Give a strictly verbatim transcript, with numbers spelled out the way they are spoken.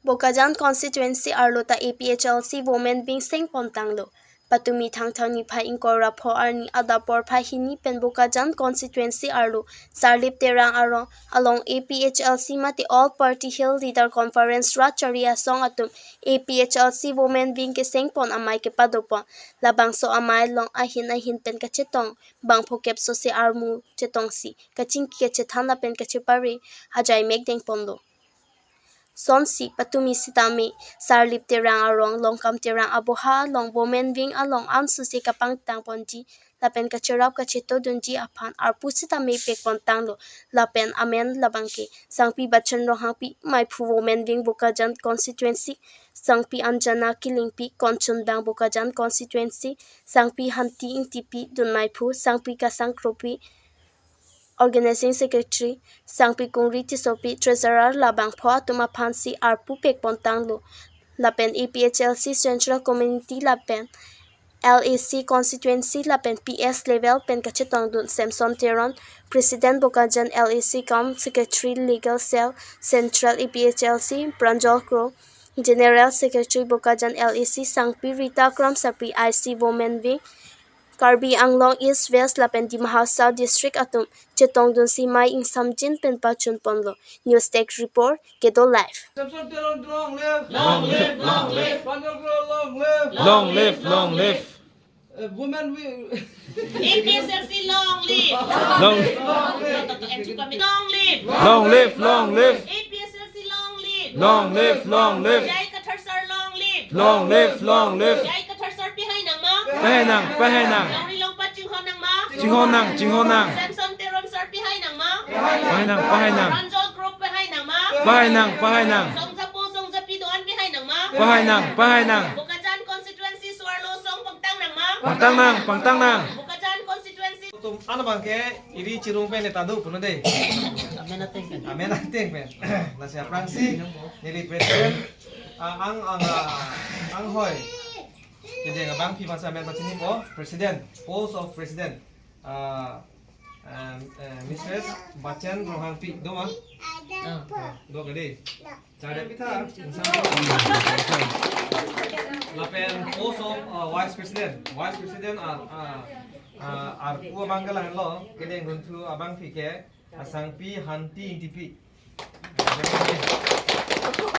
Bokajan constituency arlo ta A P H L C women wing sengpon tanglo. Patumi Thangthang niphai ingkoi ra pho arni adap porphai hini pen Bokajan constituency arlo Sarlip Terang arong along A P H L C mate All Party Hill Leader Conference rat chari asong atum A P H L C women wing kesengpon amei kepadopon. Labangso amei along ahin ahin pen kachetong bangpho kep sose armu chetongsi kachingki kachethan lapen kachepare ajai mek dengponlo. Sonsi patumi sitame Sarlip Terang arong Longkam Terang aboha along women wing along amsuse kapangtangponji lapen kacherap kachetodunji aphan arpu sitame pekpon tanglo. Lapen amen labangke Sangpi Bachan Ronghangpi, Meiphu women wing Bokajan constituency, Sangpi Anjana Killingpi, Kanchanbang Bokajan constituency, Sangpi Hanti Ingtipi, Dun Meiphu, Sangpi Kasang Kropi, Organizing Secretary, Sangpi Kungri Tissopi, Treasurer labangpho atum aphansi arpu pekpon tanglo. Lapen A P H L C Central Committee lapen L A C constituency lapen P S level pen kachetongdun Samson Teron, President Bokajan L A C cum Secretary Legal Cell Central A P H L C, Pranjal Kro, General Secretary Bokajan L A C, Sangpi Rita Kramsapi, I C Women Wing, Karbi Anglong East, West lapen Dima Hasao District atum chetongdunsi mei ingsamjin pen pachunponlo. News Desk Report, Kedo Live. Samson Teron long live. Long live, long live. Pranjal Kro long live. Long live, long live. Uh, women we A P H L C long live. Long, long live. Long live, long live. A P H L C long live. Long live, long live. J I Kathar sir long live. Long live, long live. J I Kathar sir pehai nangma? Pehai nang, pehai nang. Longri longpat chinghon nangma? Chinghon nang, chinghon nang. Samson Teron sir pehai nangma? Pehai nang, pehai nang. Pranjal Kro pehai nangma? Pehai nang, pehai nang. Songjapo songjapi do-an pehai nangma? Pehai nang, pehai nang. Bokajan constituency so-arlo asong pangtang nangma? Pangtang nang, pangtang nang. Bokajan constituency. Atum an abangke iri chirung pen neta do puno dei. Amen ateng pen. Amen ateng pen. Lasi aphrangsi neli president, ah, ang, ang, ah, anghoi kedeng abangpi aphansi amen pachinipo, president, post of president, ah, um, eh, Mistress Bachan Ronghangpi, do ma? Ah. Do ka dei? Chari pitha. Lapen post of, uh, vice president. Vice president, uh, uh, uh, arpu abang ke lahenlo, kedeng runthu abangpi ke, uh, Sangpi Hanti Ingtipi.